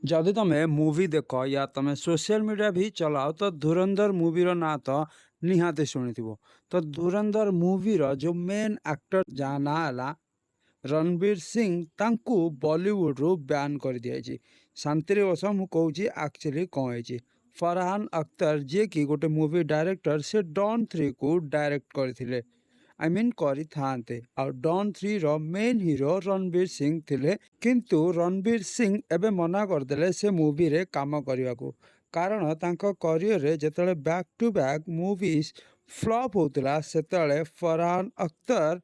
ଯଦି ତମେ ମୁଭି ଦେଖ ୟା ତମେ ସୋସିଆଲ ମିଡ଼ିଆ ବି ଚଲାଅ, ତ ଧୁରନ୍ଧର ମୁଭିର ନାଁ ତ ନିହାତି ଶୁଣିଥିବ। ତ ଧୁରନ୍ଧର ମୁଭିର ଯେଉଁ ମେନ୍ ଆକ୍ଟର, ଯାହା ନାଁ ହେଲା ରଣବୀର ସିଂ, ତାଙ୍କୁ ବଲିଉଡ଼ରୁ ବ୍ୟାନ୍ କରିଦିଆଯାଇଛି। ଶାନ୍ତିରେ ବସ, ମୁଁ କହୁଛି ଆକ୍ଚୁଆଲି କ'ଣ ହେଇଛି। ଫରହାନ ଅખ્ତର, ଯିଏକି ଗୋଟେ ମୁଭି ଡାଇରେକ୍ଟର, ସେ ଡନ୍ 3କୁ ଡାଇରେକ୍ଟ କରିଥିଲେ, I mean କରିଥାନ୍ତେ, ଆଉ ଡନ୍ 3ର ମେନ୍ ହିରୋ ରଣବୀର ସିଂ ଥିଲେ। କିନ୍ତୁ ରଣବୀର ସିଂ ଏବେ ମନା କରିଦେଲେ ସେ ମୁଭିରେ କାମ କରିବାକୁ, କାରଣ ତାଙ୍କ କରିୟରରେ ଯେତେବେଳେ back to back movies flop ହେଉଥିଲା, ସେତେବେଳେ ଫରହାନ ଅଖ୍ତର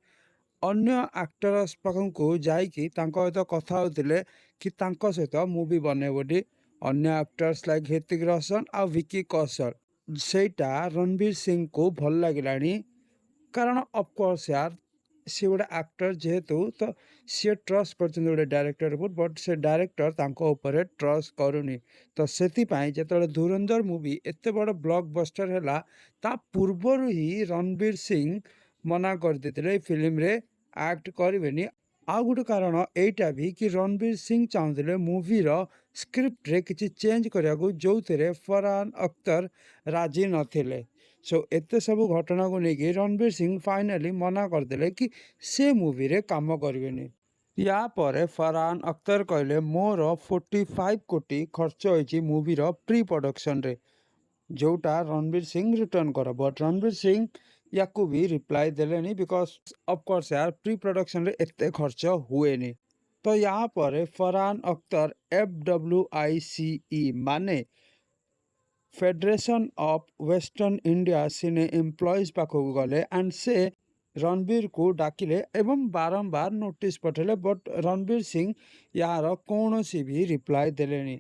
ଅନ୍ୟ ଆକ୍ଟରସ୍ ପାଖକୁ ଯାଇକି ତାଙ୍କ ସହିତ କଥା ହେଉଥିଲେ କି ତାଙ୍କ ସହିତ ମୁଭି ବନେଇବେ ବୋଲି, ଅନ୍ୟ ଆକ୍ଟର୍ସ ଲାଇକ୍ ହ୍ରିତିକ ରୋଶନ ଆଉ ଭିକି କୌଶଲ। ସେଇଟା ରଣବୀର ସିଂଙ୍କୁ ଭଲ ଲାଗିଲାନି, କାରଣ ଅଫକୋର୍ସ ୟାର, ସିଏ ଗୋଟେ ଆକ୍ଟର ଯେହେତୁ, ତ ସିଏ ଟ୍ରଷ୍ଟ କରିଛନ୍ତି ଗୋଟେ ଡାଇରେକ୍ଟର ଉପରେ, ବଟ୍ ସେ ଡାଇରେକ୍ଟର ତାଙ୍କ ଉପରେ ଟ୍ରଷ୍ଟ କରୁନି। ତ ସେଥିପାଇଁ ଯେତେବେଳେ ଧୁରନ୍ଧର ମୁଭି ଏତେ ବଡ଼ ବ୍ଲକ୍ ବଷ୍ଟର ହେଲା, ତା ପୂର୍ବରୁ ହିଁ ରଣବୀର ସିଂ ମନା କରିଦେଇଥିଲେ ଏଇ ଫିଲ୍ମରେ ଆକ୍ଟ କରିବେନି। ଆଉ ଗୋଟେ କାରଣ ଏଇଟା ବି କି ରଣବୀର ସିଂ ଚାହୁଁଥିଲେ ମୁଭିର ସ୍କ୍ରିପ୍ଟରେ କିଛି ଚେଞ୍ଜ କରିବାକୁ, ଯେଉଁଥିରେ ଫରହାନ ଅଖ୍ତର ରାଜି ନଥିଲେ। ସୋ ଏତେ ସବୁ ଘଟଣାକୁ ନେଇକି ରଣବୀର ସିଂ ଫାଇନାଲି ମନା କରିଦେଲେ କି ସେ ମୁଭିରେ କାମ କରିବେନି। ୟା ପରେ ଫରହାନ ଅଖ୍ତର କହିଲେ, ମୋର 45 କୋଟି ଖର୍ଚ୍ଚ ହୋଇଛି ମୁଭିର ପ୍ରି ପ୍ରଡକ୍ସନରେ, ଯେଉଁଟା ରଣବୀର ସିଂ ରିଟର୍ନ କର। ବଟ୍ ରଣବୀର ସିଂ ୟାକୁ ବି ରିପ୍ଲାଏ ଦେଲେନି, because of course ୟାର, ପ୍ରି ପ୍ରଡକ୍ସନରେ ଏତେ ଖର୍ଚ୍ଚ ହୁଏନି। ତ ୟା ପରେ ଫରହାନ ଅଖ୍ତର FWICE, ମାନେ Federation of Western India Cine Employees ପାଖକୁ ଗଲେ ଆଣ୍ଡ ସେ ରଣବୀରକୁ ଡାକିଲେ ଏବଂ ବାରମ୍ବାର ନୋଟିସ୍ ପଠାଇଲେ, ବଟ୍ ରଣବୀର ସିଂ ୟାର କୌଣସି ବି ରିପ୍ଲାଏ ଦେଲେନି।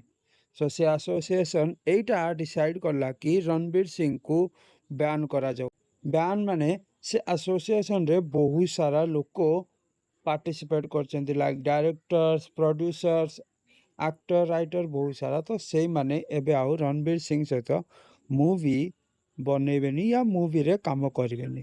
ସୋ ସେ ଆସୋସିଏସନ୍ ଏଇଟା ଡିସାଇଡ଼୍ କଲା କି ରଣବୀର ସିଂକୁ ବ୍ୟାନ୍ କରାଯାଉ। ବ୍ୟାନ୍ ମାନେ ସେ ଆସୋସିଏସନରେ ବହୁତ ସାରା ଲୋକ ପାର୍ଟିସିପେଟ୍ କରିଛନ୍ତି, like directors, producers, actor, writer, ବହୁତ ସାରା। ତ ସେଇମାନେ ଏବେ ଆଉ ରଣବୀର ସିଂ ସହିତ ମୁଭି ବନେଇବେନି ୟା ମୁଭିରେ କାମ କରିବେନି।